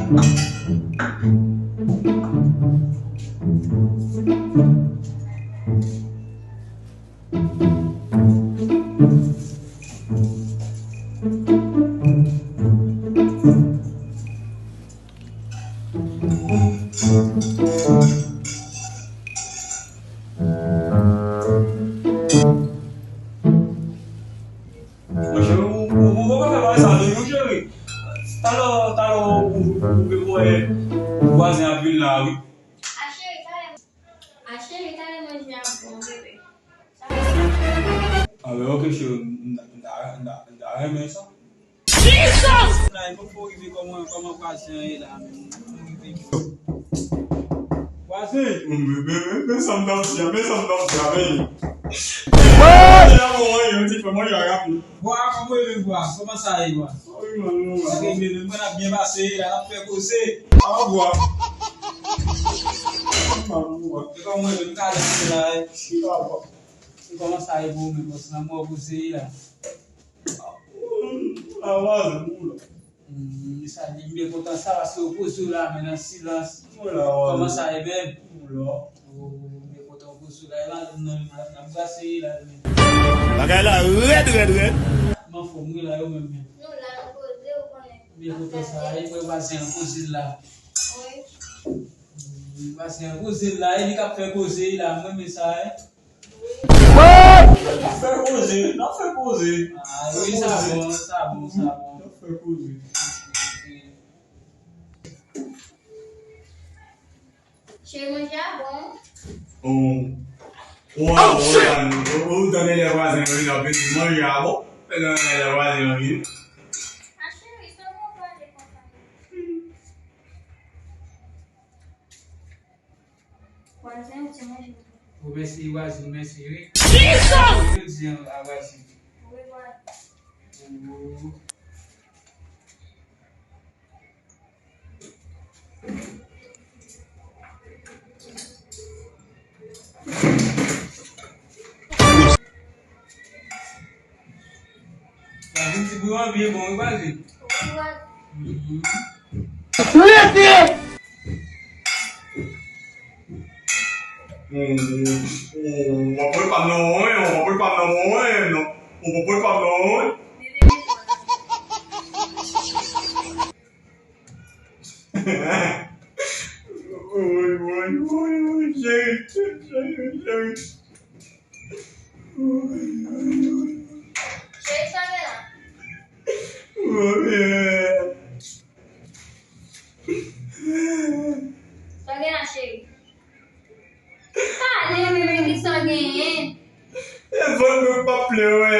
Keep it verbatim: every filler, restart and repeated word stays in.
Monchè, ou, ou, ou poko fè bagay sa non, monchè. Talè, talè, ou, ou, ou, ou, vwazen ap vin la, wi. A cheri, talè, a cheri, talè manje a bon, bebe. A, ben, ok, cheri, m, m, m ta, m ta, m ta renmen sa. Jesus! La, e mwen fò rive kòman, kòman vwazen an ye la, menm. Vwazen! Men, men, men, men sa m t ap di a, men sa m t ap di a, men. What? Manje a bon, wi, yon ti fè manje a rapid. Bwa, kòman w ye menm, bwa? Kòman sa ye, bwa? Wi, man, wi, man. Sa gen menm, mwen ap byen pase, la, n ap fè koze. A, bwa. A, bwa. E kòman w ye menm, kalite la, e? Chita, bwa. E kòman sa ye pou ou menm, bòs, nan mò koze la? Avanse pou la. Hmm, sa di, m byen kontan sa, paske w poze w la, men nan silans. Kòman sa ye menm? Ou byen kontan w poze w la, e madanm nan, madanm nan brase la, menm. Bagay la rèd, rèd, rèd. M anfòm, wi, la, yo menm, menm. Nou la, nou poze, ou konnen. M byen kontan sa, e mwen vwazen an poze la. Wi. Hmm, vwazen an poze la, e li k ap fè koze la, mwen, men sa, e. N ap fè koze, n ap fè koze. A, wi, sa bon, sa bon, sa bon. N ap fè koze. Cheri, manje a bon. Ou, ou, ou, ou, ou tande lè vwazen yo vin ap di manje a bon. Ou tande lè vwazen yo vin. A, cheri, sa bon pale konsa. Vwazen, ou ti manje. Ou mèsi, vwazen, mèsi, wi. Jesus! Ou di a vwazen. Wi, vwazen. Oh. Vwazen, ti bouyon an byen bon, wi, vwazen. Wi, vwazen. Mhm. Listen! Ou, ou, ou pa pran pa m nan, wi, ou pa pran pa m nan, wi, non. Ou pa pran pa m nan, wi. Woy, woy, woy, woy, cheri, cheri, cheri, cheri. Woy, woy, woy. Cheri, sa gen la? Woy. Sa gen la, cheri? Pale, bebe, ki sa genyen? E vòt mwen p ap plere.